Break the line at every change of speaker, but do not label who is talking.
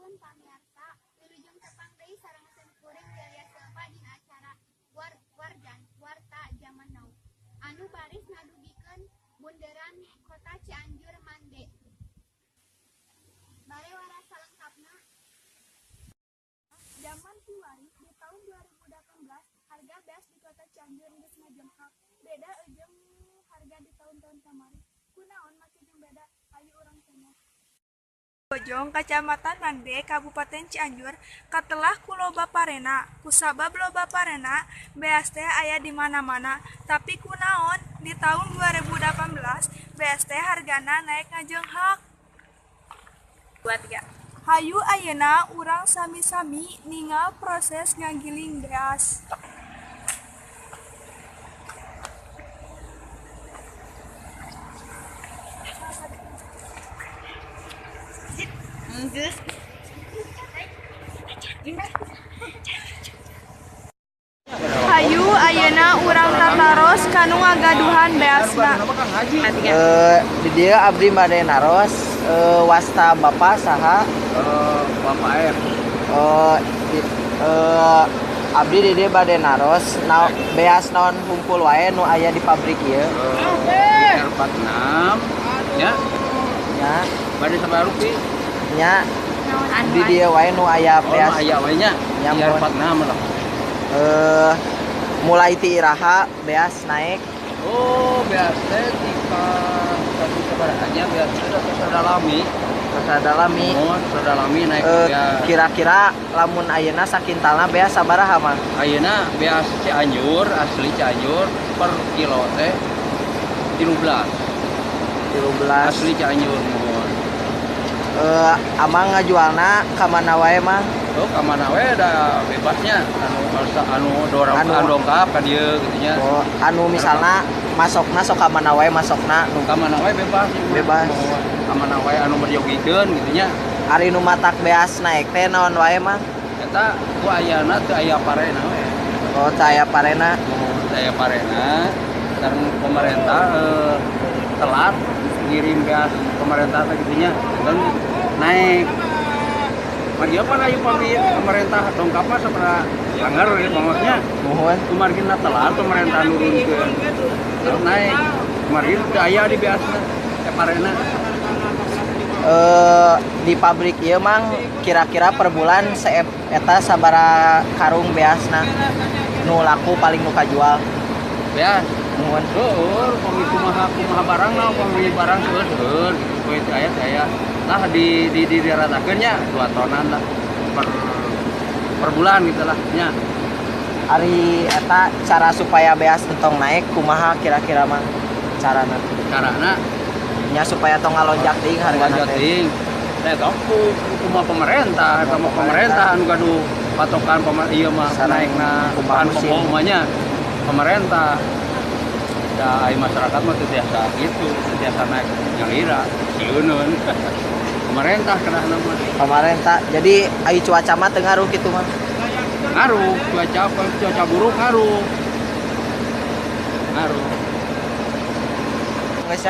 Sampurasun pamiarsa, wilujeng tepang deui sareng simkuring Delia Silva dina acara Warta Zaman Now anu baris ngadugikeun bunderan Kota Cianjur Mande. Bade warta salengkapna.
Jaman kiwari di tahun 2018 harga beas di Kota Cianjur geus ngajengkak, beda jeung harga di tahun-tahun kamari. Kunaon make jeung beda? Ayo urang tanya. Bojong, Kacamatan Mande, Kabupaten Cianjur, katelah ku loba parena. Kusabab loba parena, beas teh aya di mana-mana. Tapi kunaon di tahun 2018 beas teh hargana naik ngajenghak?
2 3.
Hayu ayeuna urang sami-sami ningal proses ngagiling beas. Hayu ayeuna urang tataros kanu ngagaduhan beasna.
Di dieu abdi bade naros, wasta Bapak saha?
Bapak R.
Abdi di dieu bade naros beas naon hungkul wae nu aya di pabrik ieu?
R46 nya.
Nya.
Bade sabaraha rupi?
Nya. Di dieu wae nu aya beas.
Oh, aya wae nya.
Nya,
R46 lah.
Mulai ti iraha beas naik?
Oh, beas teh tipe satu sabaraha beas teh rada lami.
Rada lami.
Oh, rada lami naik beas.
Kira-kira lamun ayeuna sakintalna beas sabaraha mah?
Ayeuna beas Cianjur, asli Cianjur per kilo teh 13.
13.
Asli Cianjur muhun.
Amang ngajualna ka mana wae mah?
Oh, ka mana wae da bebasnya, anu dorong anu dongkap ka dieu kitu nya.
Oh, anu misalna masokna sok ka mana wae masokna
nu ka mana wae bebas.
Bebas.
Ka mana wae anu meryogikeun kitu nya.
Ari nu matak beas naik teh naon wae mah?
Eta ku ayana teu aya parena we.
Oh, teu aya parena.
Teu aya parena. Sareng pemerintah telat ngirim beas pemerintah teh kitu nya. Dan naik. Mari apa ayo pemerintah dongkap mah sabaraha langgar ya pangosnya.
Muhun.
Kumargina telat pemerintah nurunkeun. Terus naik. Kumargina teu aya di beasna teh parena.
Di pabrik ieu mang kira-kira per bulan eta sabaraha karung beasna nu laku paling nu kajual?
Beas.
Muhun.
Heueur, pami kumaha kumaha barangna, pami barang seueur gitu we teu aya teu aya. Lah di diratakeun nya 2 tonan lah per bulan gitu lah nya.
Ari eta cara supaya beas entong naik kumaha kira-kira mah carana?
Carana
nya supaya tong ngalonjak teuing hargana teh.
Teuing. Teh tong kumaha pemerintah, eta mah pemerintah anu gaduh patokan ieu mah naikna bahan pokok mah nya pemerintah. Da ai masyarakat mah teu tiasa gitu, teu tiasa naik nyalira, sieuneun. Pemerintah kedahna mah.
Pemerintah. Jadi ai cuaca mah teu ngaruh kitu mah.
Ngaruh, cuaca buruk ngaruh. Ngaruh.
Geus.